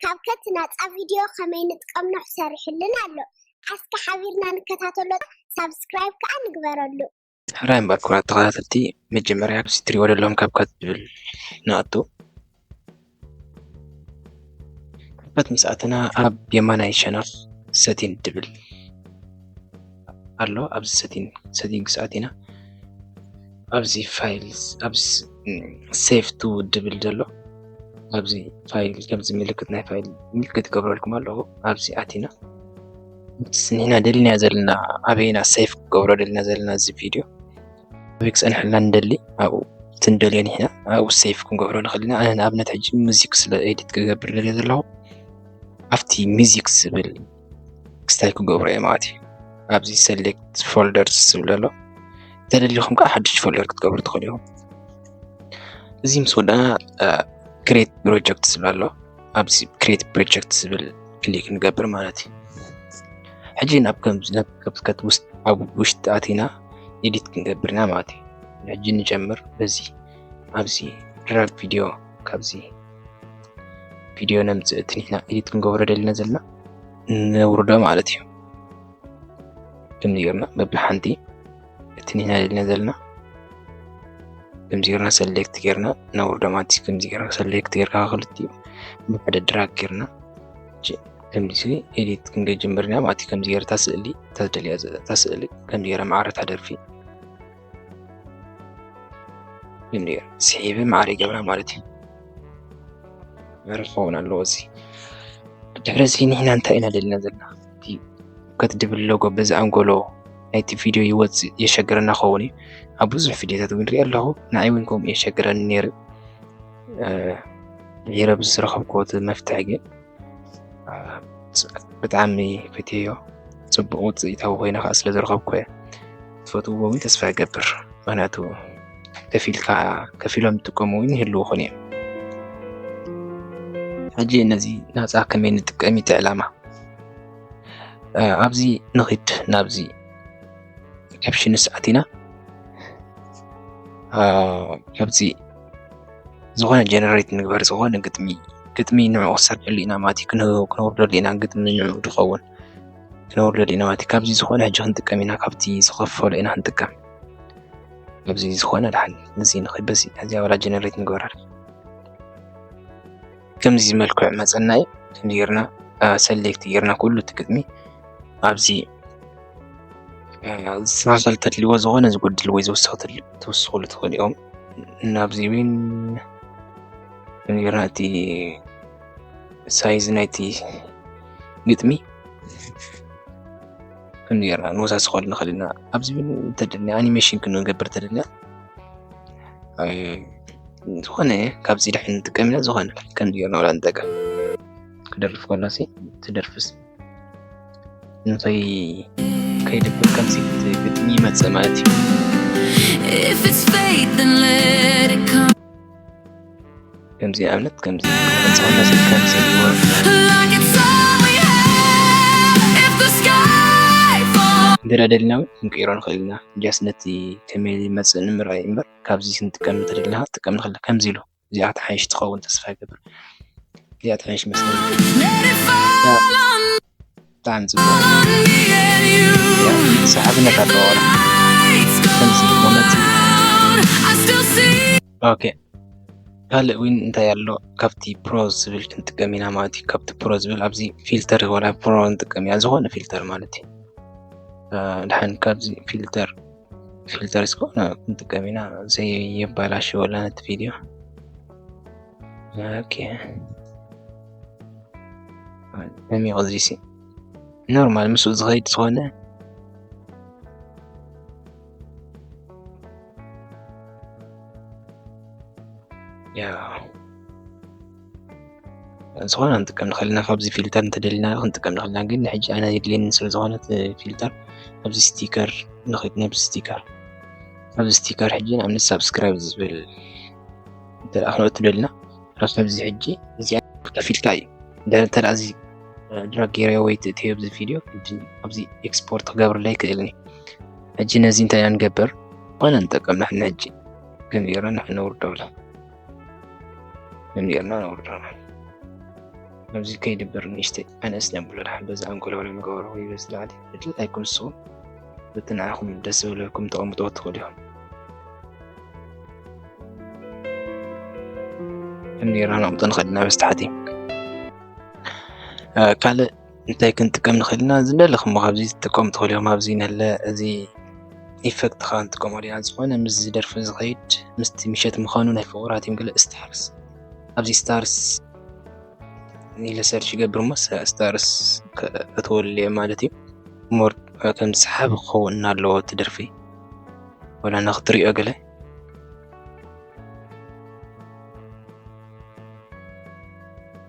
ካብ ከት ናጻ ቪድዮ ከመይ ንጥቀም ኖሕ ሰሪሕልን ኣሎ። ኣስከ ሓቢርና ንከታተሎ፣ ሳብስክራይብ ከኣ ንግበረሉ። ሕራይ እምበር ክቡራት ተኸታተልቲ፣ መጀመርያ ኣብዚ ትሪእዎ ዘለኹም ካብ ከት ዝብል ንኣቱ። ከት ምስ ኣተና ኣብ የማናይ ሸነኽ ሰቲን ድብል ኣሎ። ኣብዚ ሰቲን ሰቲን ክስኣት ኢና ኣብዚ ፋይል ኣብዚ ሴቭ ቱ ድብል ዘሎ ኣብዚ ፋይል ከምዚ ምልክት ናይ ፋይል ምልክት ይገብረልኩም ኣለኹ። ኣብዚ ኣቲና ንሕና ደሊና ዘለና ኣበይና ሴቭ ክገብሮ ደሊና ዘለና እዚ ቪድዮ ኣበይ ክፀንሐልና ንደሊ ኣብኡ ትንደልዮ ንሕና ኣብኡ ሴቭ ክንገብሮ ንኽእል ኢና። ኣነ ንኣብነት ሕጂ ሙዚክ ስለ ኤዲት ክገብር ደልየ ዘለኹ ኣብቲ ሚዚክ ዝብል ክስታይ ክገብሮ እየ ማለት እዩ። ኣብዚ ሰሌክት ፎልደርስ ዝብል ኣሎ። ተደሊኹም ከዓ ሓድሽ ፎልደር ክትገብሩ ትኽእሉ ኢኹም። እዚ ምስ ወዳና ክሬት ፕሮጀክት ዝብል ኣሎ። ኣብዚ ክሬት ፕሮጀክት ዝብል ክሊክ ንገብር ማለት እዩ። ሕጂ ናብ ከምዚ ናብ ከት ውስጥ ኣብ ውሽጢ ኣቲና ኤዲት ክንገብር ኢና ማለት እዩ። ሕጂ ንጀምር በዚ ኣብዚ ድራግ ቪድዮ ካብዚ ቪድዮ ነምፅእ እቲ ንሕና ኤዲት ክንገብሮ ደሊና ዘለና ነውርዶ ማለት እዩ። ከምዚ ጌርና በብሓንቲ እቲ ንሕና ደሊና ዘለና ከምዚ ጌርና ሰሌክት ጌርና ነውርዶ ማለት እዩ። ከምዚ ጌርና ሰሌክት ጌርካ ክልቲኡ ብሓደ ድራግ ጌርና ከምዚ ኤዲት ክንገጅምር ኢና ማለት እዩ። ከምዚ ጌርታ ስእሊ ተደልያ ዘታ ስእሊ ከምዚ ጌራ ማዕረታ ደርፊ ስሒበ ማዕረ ይገብራ ማለት እዩ። መረ ክኸውን ኣለዎ እዚ ድሕሪ እዚ ንሕና እንታይ ኢና ደልና ዘለና እቲ ከት ድብል ሎጎ በዚ ኣንጎሎ ናይቲ ቪድዮ ይወፅእ የሸግረና ኸውን እዩ ኣብ ብዙሕ ቪድዮታት እውን ሪኦ ኣለኹ ንዓይ እውን ከምኡ የሸግረኒ ነይሩ ዒረ ብዝረኸብክዎ እቲ መፍትሒ ግን ብጣዕሚ ፈትየዮ ፅቡቅ ውፅኢታዊ ኮይነ ከዓ ስለዝረኸብኩ እየ ትፈትውዎ እውን ተስፋ ይገብር ምክንያቱ ከፊልካ ከፊሎም ዝጥቀሙ እውን ይህልው ኾን እዮም ሕጂ ነዚ ናፃ ከመይ ንጥቀም እቲ ዕላማ ኣብዚ ንኺድ ናብዚ ኦፕሽንስ ኣቲና ኣብዚ ዝኾነ ጀነሬት ንግበር ዝኾነ ግጥሚ ግጥሚ ንዕኡ ክሰርሐሉ ኢና ማለት እዩ ክነውርደሉ ኢና ግጥሚ ንዕኡ ዝኸውን ክነውርደሉ ኢና ማለት እዩ ካብዚ ዝኾነ ሕጂ ክንጥቀም ኢና ካብቲ ዝኸፈሎ ኢና ክንጥቀም ኣብዚ ዝኾነ ድሓን እዚ ንኽበዚ እዚኣ ዋላ ጀነሬት ንግበራ ከምዚ መልክዕ መፀና እዩ ከምዚ ጌርና ሰሌክት ጌርና ኩሉ እቲ ግጥሚ ኣብዚ ዝስተኻኸል ተድልዎ ዝኾነ ዝጎድል ወይ ዝወሰኽ ተድልዎ ትውስኽሉ ትኽእል እዮም ናብዚ እውን ጌርና እቲ ሳይዝ ናይቲ ግጥሚ ከም ጌርና ንወሳስኸሉ ንኽእል ኢና ኣብዚ እውን ተደልና ኣኒሜሽን ክንገብር ተደልና ዝኾነ ካብዚ ድሕን ንጥቀም ኢና ዝኾነ ከም ጌርና ወላ ንጠቀም ክደርፍ ከሎ ትደርፍስ እንታይ ከይድብል ከምዚ ግጥሚ ይመፅእ ማለት እዩ ከምዚ ንኣብነት ከምዚ ከምዚ እንድረ ደሊና እውን ክንቅይሮ ንኽእል ኢና ጃስ ነቲ ከመይ ይመፅእ ንምርኣይ እምበር ካብዚ ክንጥቀም እንተደሊና ክትጥቀም ንኽእል ከምዚ ኢሉ እዚኣ ትሓይሽ ትኸውን ተስፋ ይገብር እዚኣ ትሓይሽ መስለኒ ብጣዕሚ ፅቡቅ ሰሓብነት ኣለዎ ከምዚ መመፅ ኦኬ ካልእ ዊን እንታይ ኣሎ ካብቲ ፕሮ ዝብል ክንጥቀም ኢና ማለት እዩ ካብቲ ፕሮ ዝብል ኣብዚ ፊልተር ወላ ፕሮ ንጥቀም ኢና ዝኾነ ፊልተር ማለት እዩ ድሓን ካብዚ ፊልተር ፊልተር እስከሆነ ክንጥቀም ኢና ዘየባላሽወላ ነቲ ቪድዮ ኦኬ ደሚቑ እዚሲ ኖርማል ምስኡ ዝኸይድ ዝኾነ ያ ዝኾነ ክንጥቀም ንኽእል ኢና ካብዚ ፊልተር እንተደሊና ክንጥቀም ንኽእል ኢና ግን ሕጂ ኣነ የድልየኒ ስለ ዝኾነ ፊልተር ኣብዚ ስቲከር ንኽድ ነብዚ ስቲከር ኣብዚ ስቲከር ሕጂ ንኣብነት ሳብስክራይብ ዝብል እንተ ክንእቱ ደሊና ራሱ ኣብዚ ሕጂ እዚኣ ከፊልካ እዩ እንተ እዚ ድራግ ገይረ ወይ ትእትዮ ኣብዚ ቪድዮ ኣብዚ ኤክስፖርት ክገብርለይ ክእልኒ ሕጂ ነዚ እንታይ ኢና ንገብር ኮነ ንጠቀም ንሕና ሕጂ ገንዚርና ንሕና ነውርደውላ ገንዚርና ነውርደውላ ኣብዚ ከይድብር ንእሽተይ ኣነስ ነብሎ ደሓን በዚ ኣንጎሎ ንገብሮ ወይ በዚ ላዕሊ። እቲ ኣይኩም ንስኹም በቲ ንዓኹም ደስ ዝበለኩም ተቐምጥዎ ትኽእሉ ኢኹም። ከም ጌርና ነቕምጦ ንኽእል ኢና በዚ ታሕቲ። ካልእ እንታይ ክንጥቀም ንኽእል ኢና? ዝደለኹም ካብዚ ትጥቀሙ ትኽእሉ እዮም። ኣብዚ ነለ እዚ ኢፈክት ኸዓ ንጥቀመሉ ኢና። ዝኾነ ምስዚ ደርፊ ዝኸይድ ምስቲ ምሸት ምዃኑ ናይ ፍቑራት እዮም ገለ ስታርስ ኣብዚ ስታርስ ኢለ ሰርች ይገብር እሞ ስታርስ ከእትወሉ እየ ማለት እዩ። ሞር ከም ሰሓቢ ክኸውን ኣለዎ እቲ ደርፊ ወላ ንኽትሪኦ ገለ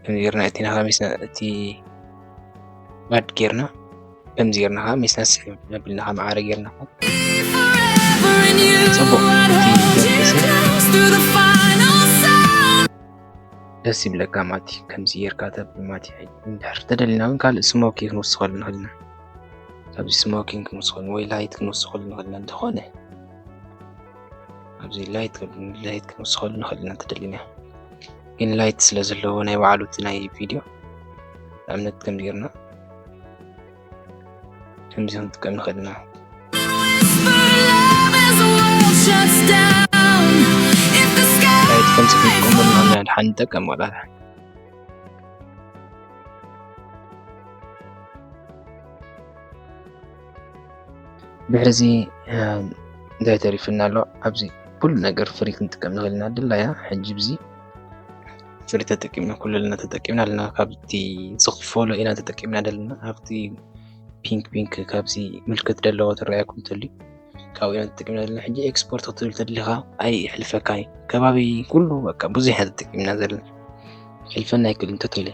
ከም ጌርና እቲ ናኻ ሚስና እቲ ባድ ጌርና ከምዚ ጌርና ኸዓ ሚስና ስሕብ ነብልና ኸዓ ማዕረ ጌርና ኸዓ ጽቡቕ እቲ ደርፊ ደስ ይብለካ ማለት እዩ። ከምዚ ጌርካ ተብል ማለት እዩ። እንድሕር ተደሊና እውን ካልእ ስሞኪ ክንውስኸሉ ንኽእል ኢና። ካብዚ ስሞኪንግ ክንውስኸሉ ወይ ላይት ክንውስኸሉ ንኽእል ኢና። እንተኾነ ኣብዚ ላይት ላይት ክንውስኸሉ ንኽእል ኢና እንተደሊና። ግን ላይት ስለ ዘለዎ ናይ ባዕሉ እቲ ናይ ቪድዮ ንኣብነት ከም ጌርና ከምዚ ክንጥቀም ንኽእል ኢና። ላይት ከምዚ ክንጥቀመሉ ንኽእል ኢና። ድሓን ንጠቀም ዋላ ድሓን። ድሕሪ እዚ እንታይ ተሪፍና ኣሎ? ኣብዚ ኩሉ ነገር ፍሪ ክንጥቀም ንኽእል ኢና። ድላያ ሕጂ ብዚ ፍሪ ተጠቂምና ኩሉ ኣለና ተጠቂምና ኣለና። ካብቲ ዝኽፈሎ ኢና ተጠቂምና ዘለና። ኣብቲ ፒንክ ፒንክ ካብዚ ምልክት ዘለዎ ትረኣየኩም ተልዩ ካብኡ ኢና ተጠቂምና ዘለና። ሕጂ ኤክስፖርት ክትብል ተድሊኻ ኣይሕልፈካን እዩ። ከባቢ ኩሉ በቃ ብዙሕ ኢና ተጠቂምና ዘለና። ሕልፈና ኣይክእልን ተተለ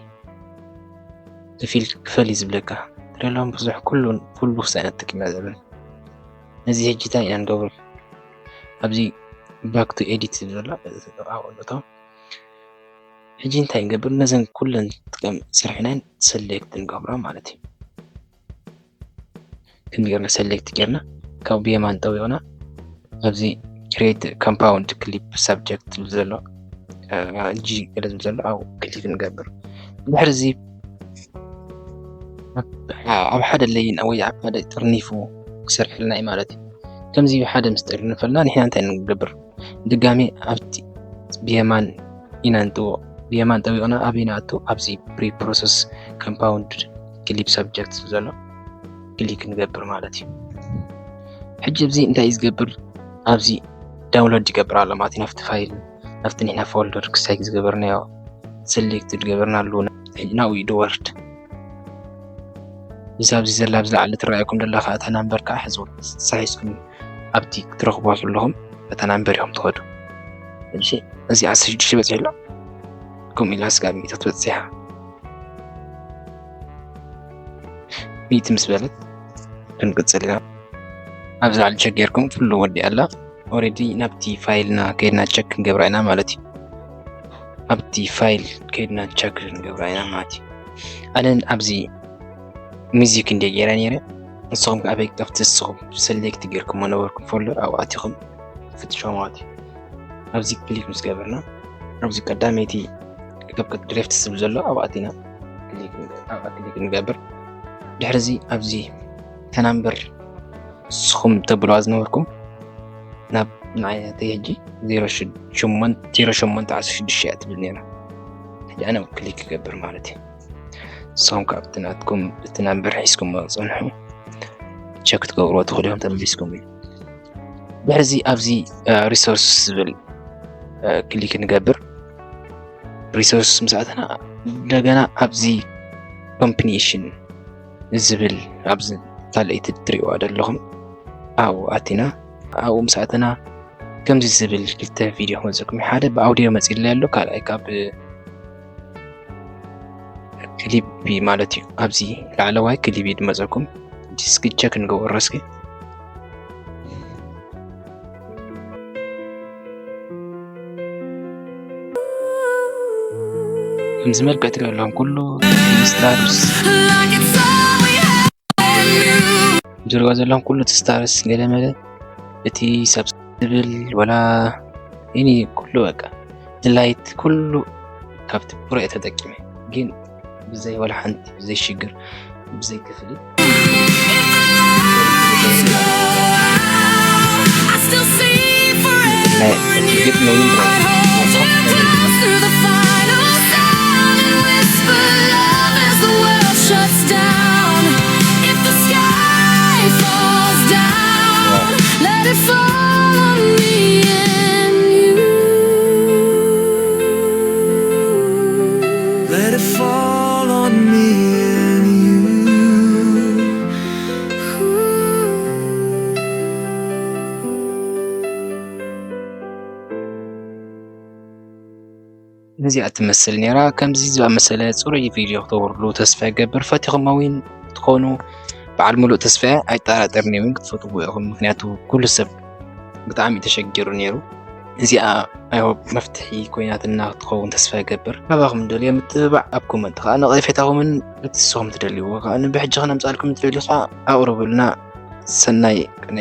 ክፊል ክፈል እዩ ዝብለካ። ትረሎም ብዙሕ ኩሉ ኩሉ ክሳይ ኢና ተጠቂምና ዘለና። ነዚ ሕጂ እንታይ ኢና ንገብሮ? ኣብዚ ባክ ቱ ኤዲት ዝብል ዘሎ ኣብኡ ንእቶ። ሕጂ እንታይ ንገብር? ነዘን ኩለን ጥቀም ስርሕናን ሰሌክት ንገብሮ ማለት እዩ። ከም ጌርና ሰሌክት ጌርና ካብ ብየማን ጠዊቕና ኣብዚ ክሬት ኮምፓውንድ ክሊፕ ሳብጀክት ዝብል ዘሎ ጂ ገለ ዝብል ዘሎ ኣብ ክሊክ ንገብር። ድሕሪ እዚ ኣብ ሓደ ለይን ወይ ኣብ ሓደ ጥርኒፉ ክሰርሐልና እዩ ማለት እዩ። ከምዚ ሓደ ምስ ጥርንፈልና ንሕና እንታይ ንገብር? ድጋሜ ኣብቲ ብየማን ኢና ንጥውቕ። ብየማን ጠዊቕና ኣበይ ንኣቱ? ኣብዚ ፕሪ ፕሮሰስ ኮምፓውንድ ክሊፕ ሳብጀክት ዘሎ ክሊክ ንገብር ማለት እዩ። ሕጂ ኣብዚ እንታይ እዩ ዝገብር? ኣብዚ ዳውንሎድ ይገብር ኣሎ ማለት እዩ። ናብቲ ፋይል ናብቲ ንሕና ፎልደር ክሳይ ዝገበርናዮ ሰሌክት ዝገበርናሉ ናብኡ እዩ ድወርድ። እዚ ኣብዚ ዘላ ኣብዚ ላዕሊ ትረኣየኩም ዘላ ከዓ እታ ናምበር ከዓ ሕዝቡ ሳሒዝኩም ኣብቲ ክትረኽብዋ ዘለኹም በታ ናምበር ኢኹም ትኸዱ። እሺ፣ እዚ ዓሰርተ ሽዱሽተ በፂሑ ኣሎ። ከምኡ ኢላ ስጋብ ሚእቲ ክትበፅሕ እያ። ሚእቲ ምስ በለት ክንቅፅል ኢና። ኣብዚ ላዕሊ ቸክ ጌርኩም ኩሉ ወዲኣ ኣላ። ኦሬዲ ናብቲ ፋይልና ከይድና ቸክ ክንገብራ ኢና ማለት እዩ። ኣብቲ ፋይል ከይድና ቸክ ክንገብራ ኢና ማለት እዩ። ኣነን ኣብዚ ሚዚክ እንደ ጌረ ነይረ። ንስኹም ከኣ በይ ኣብቲ ንስኹም ሰሌክት ጌርኩሞ ነበርኩም ፎልደር ኣብኡ ኣቲኹም ፍትሾ ማለት እዩ። ኣብዚ ክሊክ ምስ ገበርና ኣብዚ ቀዳመይቲ ከብከት ድሬፍት ዝብል ዘሎ ኣብኡ ኣቲና ክሊክ ኣብኣ ክሊክ ንገብር። ድሕሪ እዚ ኣብዚ እታ ናምበር ንስኹም ተብልዋ ዝነበርኩም ናብ ንዓይ ናተይ ሕጂ ዜሮ ሸሞንተ ዓሰርተ ሽዱሽተ እያ ትብል ነይራ። ሕጂ ኣነ ክሊክ ክገብር ማለት እዩ። ንስኹም ካብ እቲ ናትኩም እቲ ናምበር ሒዝኩሞ ጽንሑ ቸክ ክትገብርዎ ትኽእሉ ኢኹም ተመሊስኩም እዩ። ድሕሪ እዚ ኣብዚ ሪሶርስ ዝብል ክሊክ ንገብር። ሪሶርስ ምስ ኣተና እንደገና ኣብዚ ኮምቢኔሽን ዝብል ኣብዚ ካልኣይቲ ትሪእዋ ዘለኹም ኣብኡ ኣቲና ኣብኡ ምስ ኣተና ከምዚ ዝብል ክልተ ቪድዮ ክመፀኩም ሓደ ብኣውዲዮ መፂለይ ኣሎ ካልኣይ ካብ ክሊፕ ማለት እዩ። ኣብዚ ላዕለዋይ ክሊፕ እዩ ዝመፀኩም። ዲስክ ቸክ ንገብሮ እስኪ። ከምዚ መልክዕ ትሪኦ ኣለኹም ኩሉ ስታርስ ዝሪኦ ዘለኹም ኩሉ እቲ ስታርስ ገለመለ እቲ ሰብ ዝብል ወላ ይኒ ኩሉ በቃ እቲ ላይት ኩሉ ካብቲ ፕሮ እየ ተጠቂመ ግን ብዘይ ወላ ሓንቲ፣ ብዘይ ሽግር፣ ብዘይ ክፍሊት። I still see ናይ forever in you. ግጥሚ እውን I'd hold you close through the final sound and whisper love as the world shuts down. If the sky falls down, let it fall on me and you. Let it fall on me and you. ነዚኣ ትመስል ነይራ። ከምዚ ዝኣመሰለ ጽሩይ ቪድዮ ክተውርድሉ ተስፋ ይገብር። ፈቲኹሞ እውን ትኾኑ በዓል ሙሉእ ተስፋ ኣይጠራጠርን እውን ክትፈትዎ ኢኹም። ምክንያቱ ኩሉ ሰብ ብጣዕሚ ተሸጊሩ ነይሩ። እዚኣ I hope መፍትሒ ኮይናትና ክትኸውን ተስፋ ይገብር። ካባኹም ደልዮ ምትብባዕ ኣብ ኮመንት ከዓ ነቐፌታኹምን እቲ ንስኹም ትደልይዎ ከዓ ንብሕጂ ክነምፃልኩም ትደልዩ ከዓ ኣቕርቡልና። ሰናይ ቅነ